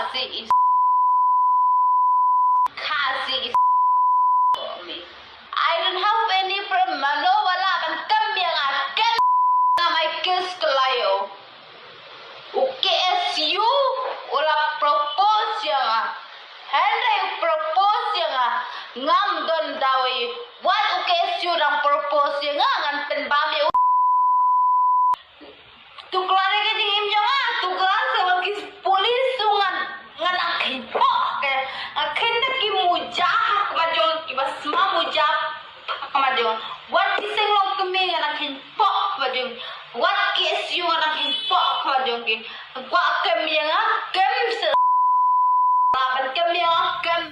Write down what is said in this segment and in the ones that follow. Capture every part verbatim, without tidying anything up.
Khasi is, Khasi is me. I don't have any problem. Mano ba lah ban kam ïa nga, kam ïa nga, my case ka la ïoh. U K S U u la propose ïa nga. Hynrei u propose ïa nga, ngam don daw ei. Wat u K S U dang propose ïa nga, ngan pynbam ïa u. To klar ïa ka jingim jong nga, to klar sa wan ki police, to ngan, ngan nang kheiñ poh, ka, ngan kheiñ da ki muja ha khmat jong, kiba sma muja ha khmat jong. Wat ki seng longkmie ngan nang kheiñ poh ha khmat jong. Wat K S U ngan nang kheiñ poh ha khmat jong ki. Kwah kem ïa nga, kem sa. Ban kem ïa nga, kem.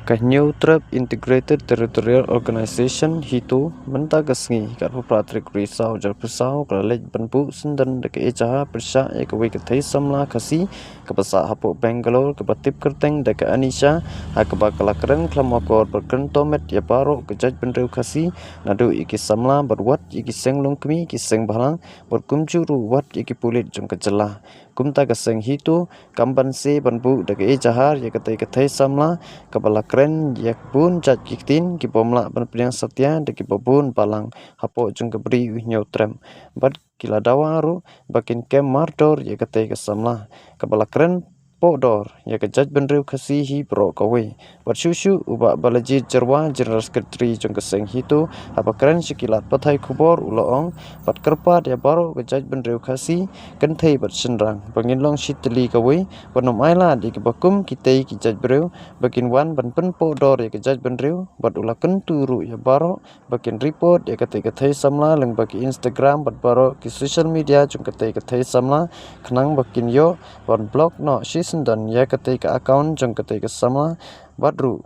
Ka Hynñiewtrep Integrated Territorial Organization, HITO, mynta ka sngi, ka arphew phra tarik u Risaw, arphew saw, ka la leit ban buh syndon da ka ejahar pyrshah ïa kawei ka thei samla Khasi kaba sah hapoh Bangalore, kaba tip kyrteng da ka Anisha, ha kaba ka la kren khlem akor bad kren tohmet ïa baroh ka jaitbynriew Khasi, naduh ïa ki samla bad wat ïa ki seng longkmie, ki seng bhalang, bad kumjuh ruh wat ïa ki pulit jong ka jylla. Kumta ka seng HITO kam banse ban buh da ka ejahar ïa katei ka thei samla kaba la kren ïa bun jait ki ktien kiba ym lah ban pdiang satia da kiba bun balang hapoh jong ka bri u Hynñiewtrep. Bad ki la dawa ruh ba kin kem mardor ïa katei ka samla kaba la kren pohdor ïa ka jaitbynriew Khasi hi baroh kawei. Bad shuh shuh u Bah Balajied Jyrwa, General Secretary jong ka seng HITO, haba kren sha ki lad pathai khubor u la ong, bad kyrpad ïa baroh ka jaitbynriew Khasi, kynthei bad shynrang, ba ngin long shi tylli kawei, bad ym ailad ïa kiba kum kitei ki jaitbynriew ba kin wan ban pynpohdor ïa ka jaitbynriew, bad u la kyntu ruh ïa baroh ba kin report ïa katei ka thei samla lyngba ki Instagram bad baroh ki social media jong katei ka thei samla, khnang ba kin ïoh ban block noh shisyndon ïa katei ka account jong katei ka samla, bad ruh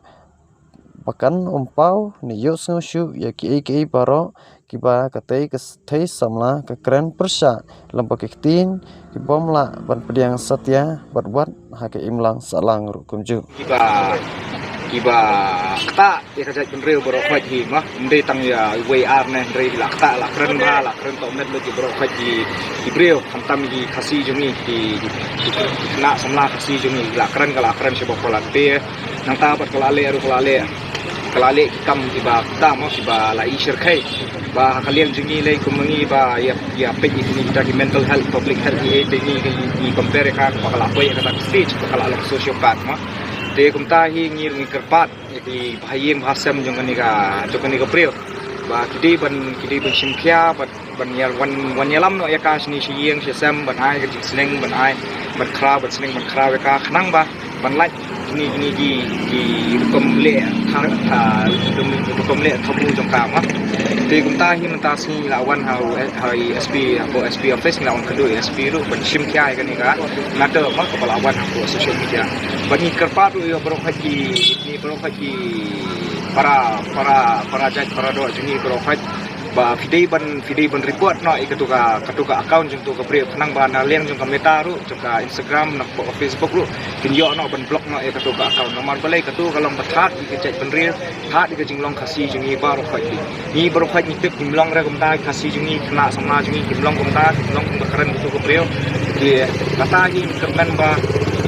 ba kan ym paw ne ïohsngew shuh ïa kiei kiei baroh kiba katei ka thei samla ka kren pyrshah lyngba ki ktien kiba ym lah ban pdiang satia bad wat ha ka imlang sahlang ruh kumjuh. Kiba, kiba ktah ïa ka jaitbynriew baroh khoit hi, ma, ym dei tang ïa uwei ar ne hynrei la ktah, la kren bha, la kren tohmet lut ïa baroh khoit ki, ki briew, khamtam ki Khasi jong ngi, ki, ki, ki khynnah samla Khasi jong ngi, la kren, ka la kren sha ba palat pyrshah. Nangta pat ka la leh ruh, ka la leh, ka la leh ki kam kiba ktah, ma, kiba la i shyrkhei. Ba ha ka liang jong ngi lei kum ma ngi ba ïa, ïa peit ïa kine kita ki mental health, public health, ïa te ngi, ngi, ngi compare ïa ka ba ka la poi ïa kata ka stage ba ka la long sociopath, ma. Te kumta hi ngi, ngi kyrpad ïa ki bahaïing bahasem jong kane ka, jong kane ka briew ba ki dei ban, ki dei ban shim khia, ban, ban ïa, wan, wan ïalam noh ïa ka shane sha ïing sha sem, ban ai ka jingsneng, ban ai, ban khraw, ban sneng, ban khraw ïa ka khnang ba ban lait kine, kine ki, ki rukom leh, tha, tha, rukom, rukom leh thabu jong ka, ma. Te kumta hi mynta sngi la wan ha u, ha i S P, hapoh S P office, ngi la wan kynduh i S P ruh ban shim khia ïa kane ka matter, ma, kaba la wan hapoh social media. Bad ngi kyrpad ruh ïa baroh khoit ki, ngi baroh khoit ki para, para, para jait para doh jong ngi baroh khoit ba phi dei ban, phi dei ban report noh ïa katu ka, katu ka account jong tu ka briew, khnang ba na liang jong ka Meta ruh, jong ka Instagram, na Facebook ruh, kin ïoh noh ban block noh ïa katu ka account. Namar balei? Katu ka long ba thad ïa ka jaitbynriew, thad ïa ka jinglong Khasi jong ngi baroh khoit. Ngi baroh khoit ngi tip kim long re kumta, Khasi jong ngi, khynnah samla jong ngi kim long kumta, kim long kumba kren katu ka briew. Te kata hi ngi kyrmen ba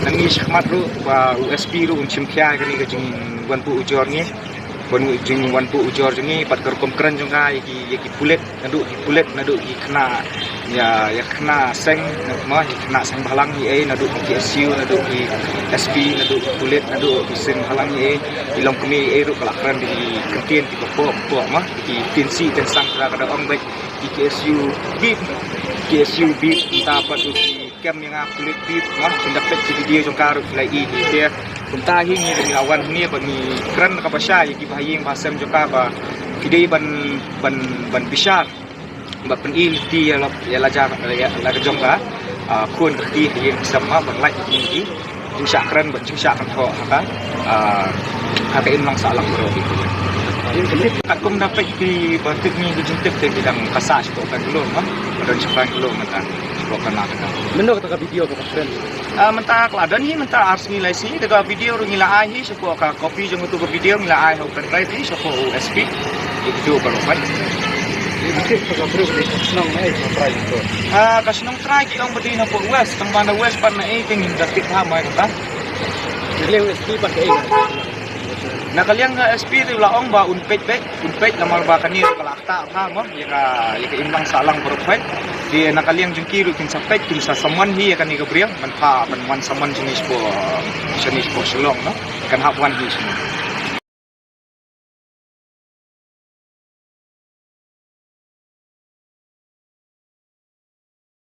na ngi shakhmat ruh ba u S P ruh un shim khia ïa kane ka jingwan buh ujor ngi, ban jingwan buh ujor jong ngi bad ka rukom kren jong ka ïa ki, ïa ki pulit, naduh ki pulit, naduh ki khynnah, ïa, ïa khynnah seng, ma, ïa khynnah seng bhalang, ïa, naduh ki K S U, naduh ki S P, naduh ki pulit, naduh ki seng bhalang, ïa, i longkmie, ïa, ruh ka la kren da ki kyntien kiba poh poh, ma, ki ktien sih ktien sang, ka da ong beit ki K S U bip, K S U bip, mynta pat ruh ki kem ïa nga pulit bip, ma, phin da peit ki video jong ka ruh phi la i hi. Te kumta hi ngi, ngi la wan hangne ba ngi kren kaba shai ïa ki bahaïing bahasem jong ka ba phi dei ban, ban, ban bishar, ba pyni lynti ïa la, ïa la ja, ïa la ka jong ka, ah, khun ka kti ha ïing ha sem, ma, ban lait ïa ki jingshah kren bad jingshah kynthoh ha ka, ah, ha ka imlang sahlang baroh hi. Katkum da peit ki ba tip ngi ki jingtip te ki dang ka sah sha Bangalore, ma, ba don sha Bangalore mynta. Sha Karnataka. Mynno kata ka video ba ka kren? Ah, mynta ka la don hi mynta ar sngi lai sngi, kata ka video ruh ngi la ai hi shapoh ka copy jong katu ka video ngi la ai ha u pendrive hi shapoh u S P. Ïa kito baroh pat. Ïa kito ka briew ka shnong na ei ka trai kito? Ah, ka shnong trai ki ong ba dei na poh West, tang ba na West pat na ei te ngim da tip ha mai kata. Liang S P pat ka ing. Na ka liang ka S P te la ong ba un peit peit, un peit namar ba kane ka la ktah bha mo ïa ka, ïa ka imlang sahlang baroh peit. Te na ka liang jong ki ruh kin sa peit, kin sa summon hi ïa kane ka briew, ban phah ban wan summon shane shapoh, shane shapoh Shillong no. Kan hap wan hi shane.